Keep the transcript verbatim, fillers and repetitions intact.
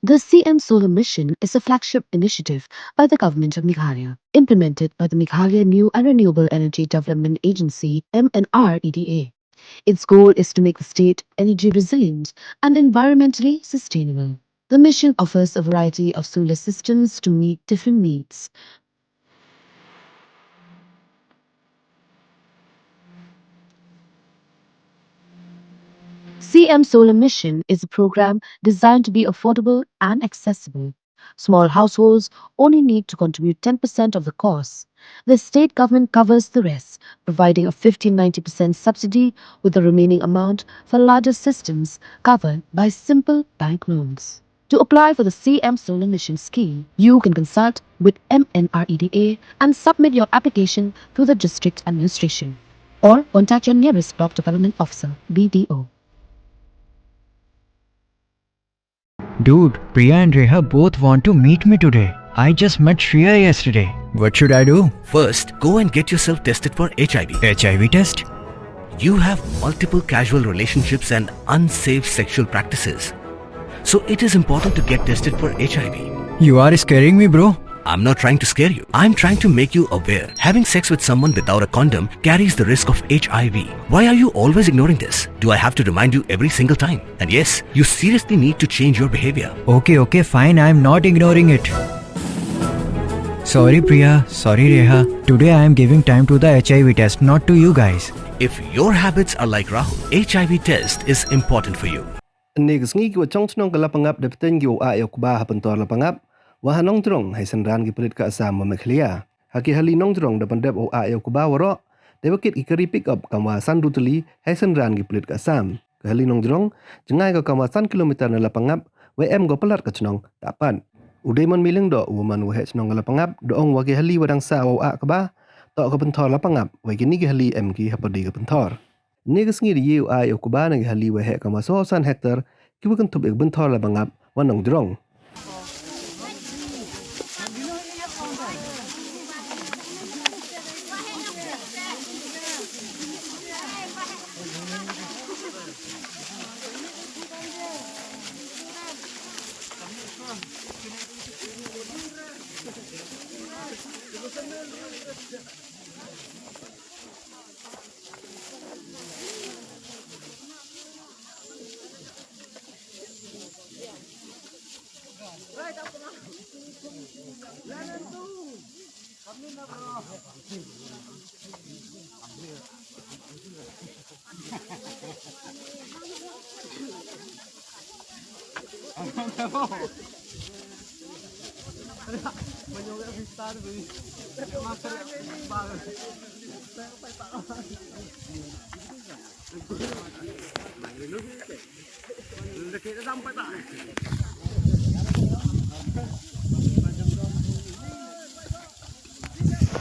The C M Solar Mission is a flagship initiative by the Government of Meghalaya, implemented by the Meghalaya New and Renewable Energy Development Agency, M N R E D A. Its goal is to make the state energy resilient and environmentally sustainable. The mission offers a variety of solar systems to meet different needs. C M Solar Mission is a program designed to be affordable and accessible. Small households only need to contribute ten percent of the cost. The state government covers the rest, providing a fifty ninety percent subsidy, with the remaining amount for larger systems covered by simple bank loans. To apply for the C M Solar Mission scheme, you can consult with M N R E D A and submit your application through the district administration, or contact your nearest block development officer, B D O. Dude, Priya and Reha both want to meet me today. I just met Shreya yesterday. What should I do? First, go and get yourself tested for H I V. H I V test? You have multiple casual relationships and unsafe sexual practices. So it is important to get tested for H I V. You are scaring me, bro. I'm not trying to scare you. I'm trying to make you aware. Having sex with someone without a condom carries the risk of H I V. Why are you always ignoring this? Do I have to remind you every single time? And yes, you seriously need to change your behavior. Okay, okay, fine. I'm not ignoring it. Sorry, Priya. Sorry, Reha. Today I am giving time to the H I V test, not to you guys. If your habits are like Rahul, H I V test is important for you. Ynne ka sngi ki wa chong chnong ka Lapangap da pteng ki wow ah ya u kba ha pynthor Lapangap, wa ha Nongdrong, hei synran ki pulit ka Assam wa Meghalaya. Ha ki hali Nongdrong da pyndep wow ah ya u kba waroh, da wa kit ki kari pick up kam wa san ru tylli, hei synran ki pulit ka Assam. Ka hali Nongdrong, jngai ka kam wa san kilometer na Lapangap, wa em ko palat ka chnong, ta pat. U Damon Miling Doh, u wa man waheh chnong ka Lapangap, da ong wa ki hali wa dang sah wow ah kba, toh ka pynthor Lapangap, wa kini ki hali em ki ha pyrdi ka pynthor. Ynne ka sngi da ye u ah ya u kba na ki hali waheh kam wa soo san hektar, ki wa kynthup ya ka pynthor Lapangap, wa Nongdrong.